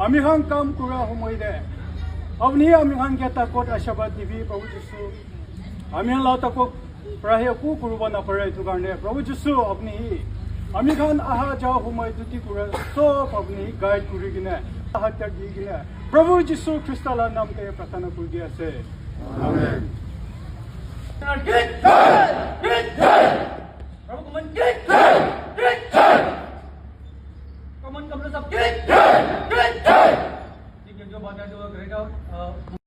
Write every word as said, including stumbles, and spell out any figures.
আমি হাং কাম কৰা সময়তে আপুনি আমি হাংকে তাকত আশাবাদ দিবি, প্ৰভু যীশু। আমি হাং লাও তাকক প্ৰাহে একো কৰিব নাপাৰে, এইটো কাৰণে প্ৰভু যীশু আপুনি আমি হান অহা যোৱা সময় যদি কৰে, চব আপুনি গাইড কৰি কিনে, সাহায্য দি কিনে, প্ৰভু যীশু খ্ৰীষ্টৰ নামতে প্ৰাৰ্থনা কৰি দি আছে। আমেন। प्रभु कमन की जय। जय। कमन कमल साहब की जय। जय। जय। Thank you, Father, do a great job. Uh,